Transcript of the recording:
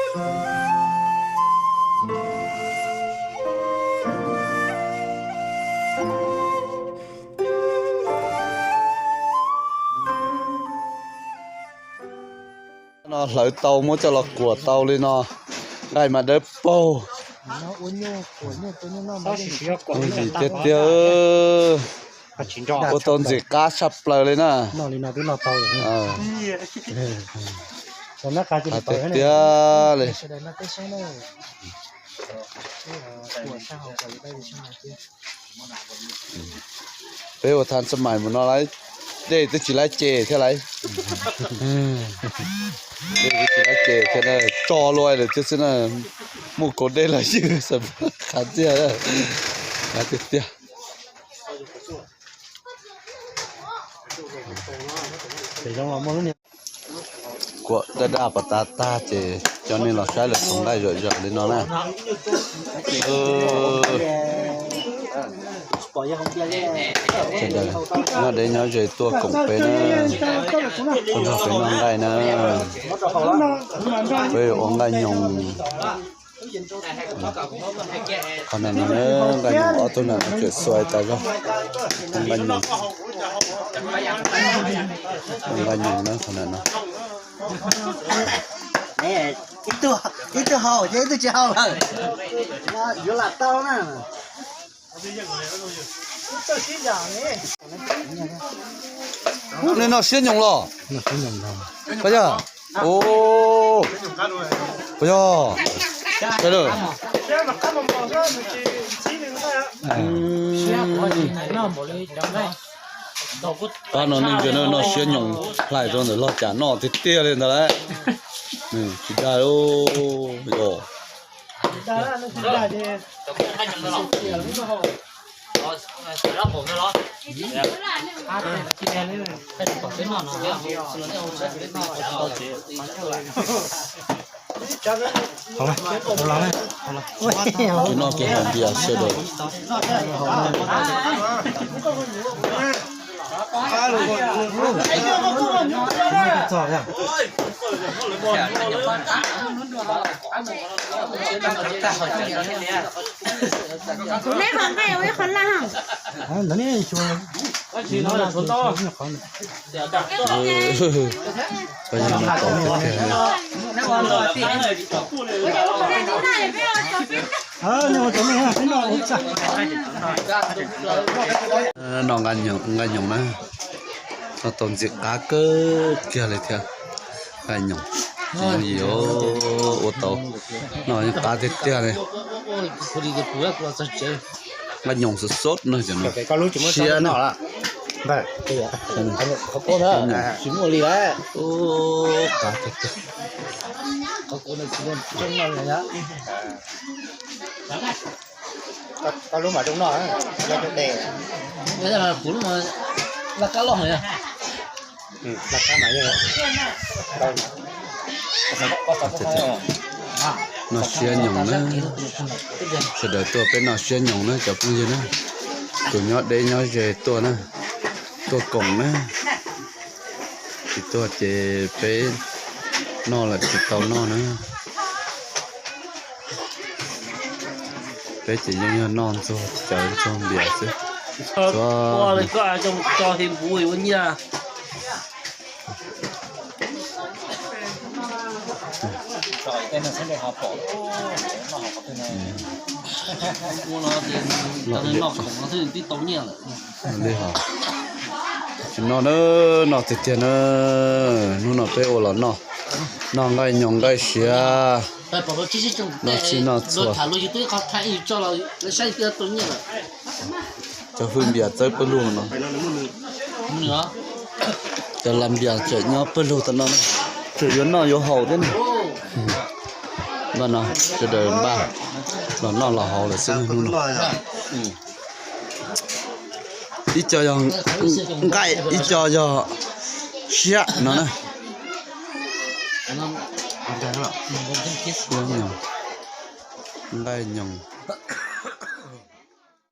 No hlawv tau muab coj los kuam tau li no, nqaij mas dawb paug. Ua zim tiag tiag, ua tau ntxim qab tshaj plaws li na. Qab tiag tiag li. Peb ua tha xab mais mus no lawm, dej twb tsis laib ces thiab lawm. Dej twb tsis laib ces thiab, tso luaj lawm thiab xwb na. Muaj kaus dej los ywg xav qhav tiag, qhav tiag tiag. Kuam daj daj pas tas tag ces coj nej los saib lawv txhoov nqaij zom zaws li no na. Sawv daws nyob deb nyob ze tuaj koom peb na, tuaj nrog peb noj nqaij na. Peb ua nqaij nyoos. Qhov no no nqaij nyoos, ob tug no tseem xuas tas zog. Nqaij nyoos, nqaij nyoos na qhov no no. Ib tug haus ces ib tug tsis haus lawm. Yuav lam tau na. Nej noj siab nyoos los? Puas yog? Puas yog? Pab no nej ntsia noj siab nyoos, hlais rau ntawm log cas noj tiag tiag li ntawd lawm. Tsis dag os. Tus no ces haus npias sawv daws. Kuv neb qhov nqaij ua ib qho laj. Noj nqaij nyoos na, noj tau ntxim qab kawg kiag li thiab. Nqaij nyoos, tsis yooj yim ua tau, noj yeej qab tiag tiag li. Nqaij nyoos sov sov no, siab na. Qab tiag tiag. Noj siab nyoos na, sawv daws tuaj peb noj siab nyoos na cov phooj ywg na, tus nyob deb nyob ze tuaj na, tuaj koom na. Tsis tuaj ces peb noj lawm tsis tau noj na. Peb ces yeej yog noj ntxuag cawv ntxuag npias xwb. Li hos, tsis noj na, noj tiag tiag na. Hnub no peb ua los noj, noj nqaij nyoos nqaij siav, noj txhij noj txhua. Cov hwj npias txawb pawg lug no, cov lam npias tseem nyob pawg lug tam no, tseem yuav noj yuav haus thiab na. Npaj no sawv daws npaj los noj los haus lawm xwb hnub no. Ib co yog nqaij, ib co yog siab no na. Nqaij nyoos.